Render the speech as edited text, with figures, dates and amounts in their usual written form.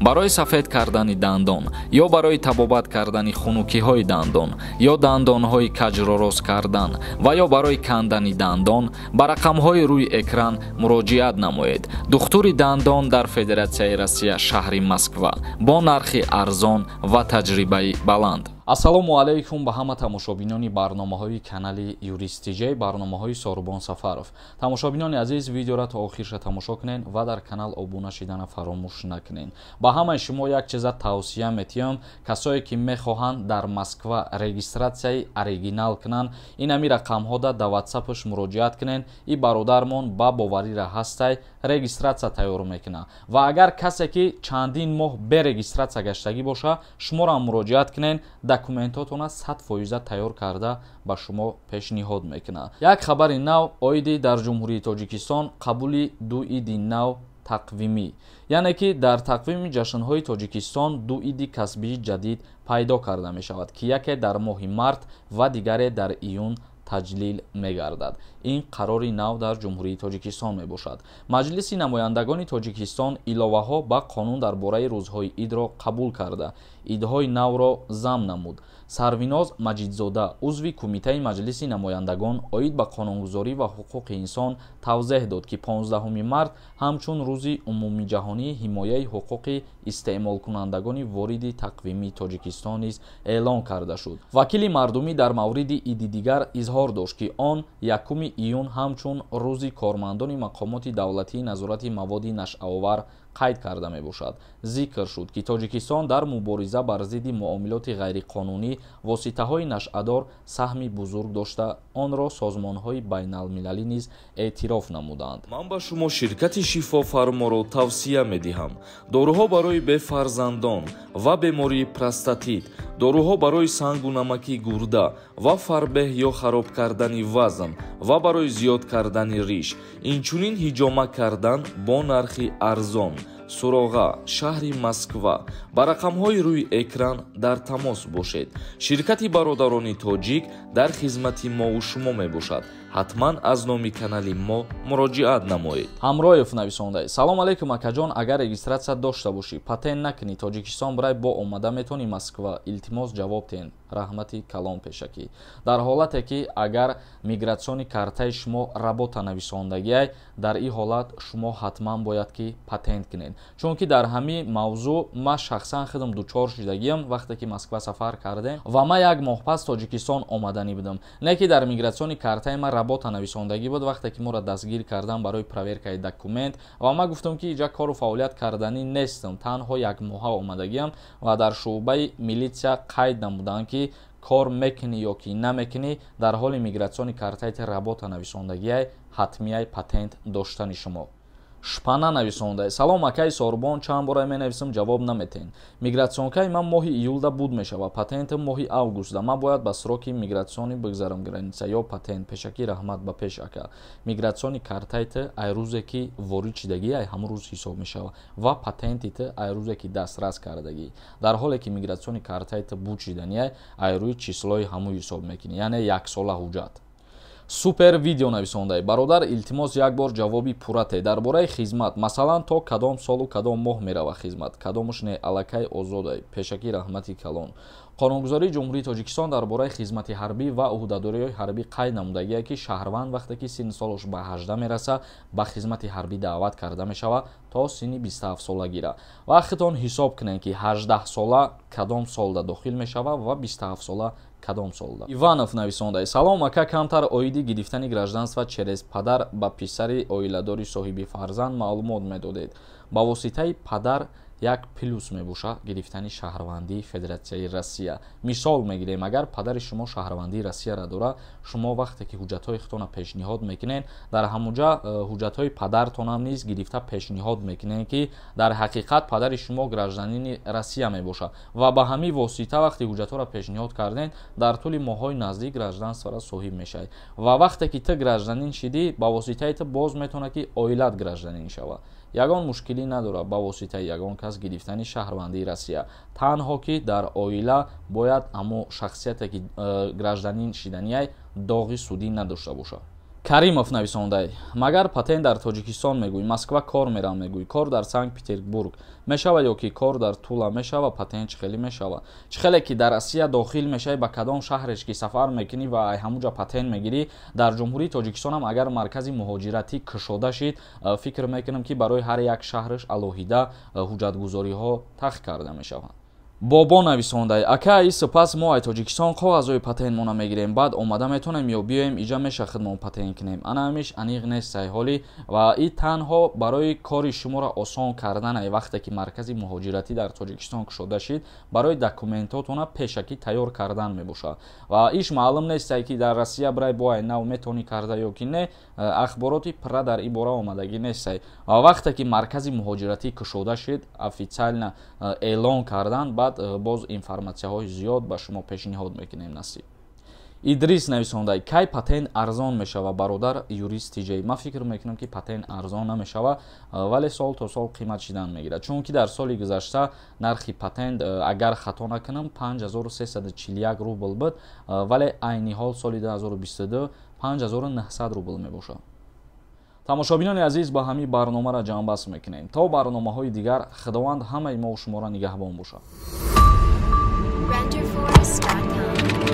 Барои сафед кардани дандон ё барои табобат кардани хунукиҳои дандон ё дандонҳои каҷро рост кардан ва ё барои кандани дандон ба рақамҳои рӯи экран муроҷиат намоед. Духтури дандон дар Федератсияи Россия, шаҳри Москва, бо нархи арзон ва таҷрибаи баланд. Ассалому алайкум ба ҳама тамошобинони барномаҳои канали Юрист ТЖ, барномаҳои Сорубон Сафаров. Тамошобинони азиз, видеоро то охирша тамошо кунед ва дар канал обуна шидана фаромӯш накунед. Ба ҳамаи шумо як чиза тавсия метиҳам: касое ки мехоҳанд дар Москва регистратсияи оригинал кунанд, ин ҳами рақамҳода да ватсапш муроҷиат кунед. И бародармон ба боварира ҳастай, регистратсия тайёр мекунад. Ва агар касе ки чандин моҳ бе регистратсия гаштагӣ боша, шуморо муроҷиат кунед, документотона 100% тайёр карда ба шумо пешниҳод мекунад. Як хабари нав оиди дар Ҷумҳурии Тоҷикистон қабули ду иди нав тақвимӣ, яъне ки дар тақвими ҷашнҳои Тоҷикистон ду иди касбии ҷадид пайдо карда мешавад, ки яке дар моҳи март ва дигаре дар июн таҷлил мегардад. Ин қарори нав дар Ҷумҳурии Тоҷикистон мебошад. Маҷлиси намояндагони Тоҷикистон иловаҳо ба қонун дар бораи рӯзҳои идро қабул карда, идҳои навро зам намуд. Сарвиноз Маҷидзода, узви Кумитаи Маҷлиси намояндагон оид ба қонунгузорӣ ва ҳуқуқи инсон, тавзеҳ дод, ки 15 март ҳамчун рӯзи умумиҷаҳонии ҳимояи ҳуқуқи истеъмолкунандагони вориди тақвимии Тоҷикистон низ эълон карда шуд. Вакили мардумӣ дар мавриди иди дигар изҳор дошт, ки он 1 июн ҳамчун рӯзи кормандони мақомоти давлатии назорати маводи нашъаовар қайд карда мебошад. Зикр шуд, ки Тоҷикистон дар мубориза бар зидди муомилоти ғайриқонунӣ воситаҳои нашъадор саҳми бузург дошта, онро созмонҳои байналмилалӣ низ эътироф намуданд. Ман ба шумо ширкати Шифофарморо тавсия медиҳам. Доруҳо барои бефарзандон ва бемории простатит, доруҳо барои сангу намаки гурда ва фарбеҳ ё хароб кардани вазн ва барои зиёд кардани риш, инчунин ҳиҷома кардан бо нархи арзон. Суроға: шаҳри Москва. Ба рақамҳои рӯи экран дар тамос бошед. Ширкати бародарони тоҷик дар хизмати мову шумо мебошад. Ҳатман аз номи канали мо муроҷиат намоед. Ҳамроев нависонда: Салом алейкум, акаҷон, агар регистратсия дошта бошӣ, патент накунӣ, Тоҷикистон бирай бо омада метавонӣ Москва? Илтимос, ҷавоб тен, раҳмати калон пешакӣ. Дар ҳолате ки агар мигратсиони картаи шумо работа нависондагиай, дар ин ҳолат шумо ҳатман бояд ки патент кунед, чунки дар ҳамин мавзӯъ ман шахсан худам дучор шудагиам. Вақте ки Москва сафар кардем ва ман як моҳ пас Тоҷикистон омаданӣ будам, не ки дар мигратсиони картаи ман работа нависондагӣ буд. Вақте ки моро дастгир кардан барои проверкаи документ ва ман гуфтам, ки иҷа кору фаъолият карданӣ нестам, танҳо як моҳа омадагиам, ва дар шӯъбаи милитсия қайд намуданд, ки кор мекунӣ ё ки намекунӣ, дар ҳоли мигратсиони картаи работа нависондагиай, ҳатмияй патент доштани шумо. Шпана нависонда: Салом, акаи Сорбон, чанд бора менависам, ҷавоб наметен. Мигратсионкаи ман моҳи июлда буд мешавад, патентам моҳи августда. Ман бояд ба сроки мигратсионӣ бигзарам граница ё патент? Пешакӣ раҳмат ба пеш, ака. Мигратсиони картаи ту ай рӯзе ки ворид шидагӣ, ай ҳамон рӯз ҳисоб мешавад ва патенти ту ай рӯзе ки дастрас кардагӣ. Дар ҳоле ки мигратсиони картаи ту буд шиданиай, ай рӯи числои ҳамун ҳисоб мекунӣ, яъне яксола ҳуҷҷат. Супер видео нависондаи: Бародар, илтимос, як бор ҷавоби пуррате дар бораи хизмат, масалан, то кадом солу кадом моҳ мерава хизмат, кадомаш не, аллакай озодай. Пешакӣ раҳмати калон. Қонунгузории Ҷумҳурии Тоҷикистон дар бораи хизмати ҳарбӣ ва ӯҳдадориҳои ҳарбӣ қайд намудагие, ки шаҳрванд вақте ки синни солаш ба 18 мераса, ба хизмати ҳарбӣ даъват карда мешавад то синни 27 солагира. Вақтон ҳисоб кунед, ки 18 сола кадом солда дохил мешавад ва 27 сола кадом солда. Иванов нависонда: Салом, ака, камтар оиди гирифтани гражданство через падар ба писари оиладори соҳиби фарзанд маълумот медодед. Ба воситаи падар як плюс мебошад гирифтани шаҳрвандии Федератсияи Россия. Мисол мегирем, агар падари шумо шаҳрвандии Россияро дорад, шумо вақте ки ҳуҷҷатҳои худтонро пешниҳод мекунед, дар ҳамунҷа ҳуҷҷатҳои падартонам низ гирифта пешниҳод мекунед, ки дар ҳақиқат падари шумо гражданини Россия мебошад, ва ба ҳамин восита вақте ҳуҷҷатҳоро пешниҳод кардем, дар тӯли моҳҳои наздик гражданствора соҳиб мешавед. Ва вақте ки ту гражданин шидӣ, ба воситаи ту боз метавонад, ки оилат гражданин шавад. Ягон мушкилӣ надорад ба воситаи ягон кас гирифтани шаҳрвандии Россия, танҳо ки дар оила бояд ҳамо шахсияте ки гражданин шиданиай, доғи судӣ надошта бошад. Каримов нависондай: магар патент дар Тоҷикистон мегӯй, Москва кор мерам мегӯй, кор дар Санкт Петербург мешава ё ки кор дар Тула мешава? Патент чӣ хеле мешава? Чӣ хеле ки дар Россия дохил мешавӣ, ба кадом шаҳреш ки сафар мекунӣ ва ай ҳамуҷа патент мегирӣ, дар Ҷумҳурии Тоҷикистонам агар маркази муҳоҷиратӣ кушода шид, фикр мекунам, ки барои ҳар як шаҳраш алоҳида ҳуҷҷатгузориҳо тахт карда мешаванд. Бобо нависондай: ака, и сипас мо ай Тоҷикистон коғазҳои патентмона мегирем, баъд омада метонем ё биёем иҷа меша худмон патент кунем? Ана ҳамиш аниқ нестай ҳоли ва и танҳо барои кори шуморо осон карданай. Вақте ки маркази муҳоҷиратӣ дар Тоҷикистон кушода шид, барои документотона пешакӣ тайёр кардан мебошад ва иш маълум нестай, ки дар Россия бирай бо ай нав метавонӣ карда ё ки не. Ахбороти пурра дар ин бора омадагӣ нестай ва вақте ки маркази муҳоҷиратӣ кушода шид, официально эълон кардан, баъд боз информатсияҳои зиёд ба шумо пешниҳод мекунем, насиб. Идрис нависондай: кай патент арзон мешава, бародар юрист тиҷей? Ман фикр мекунам, ки патент арзон намешава, вале сол то сол қимат шидан мегирад, чунки дар соли гузашта нархи патент, агар хато накунам, 5341 рубл буд, вале айни ҳол, соли 2022, 5900 рубл мебошад. Тамошобинони азиз, ба ҳамин барномаро ҷамъбаст мекунем. То барномаҳои дигар Худованд ҳамаи мо шуморо нигаҳбон бошад. Renderforest.com.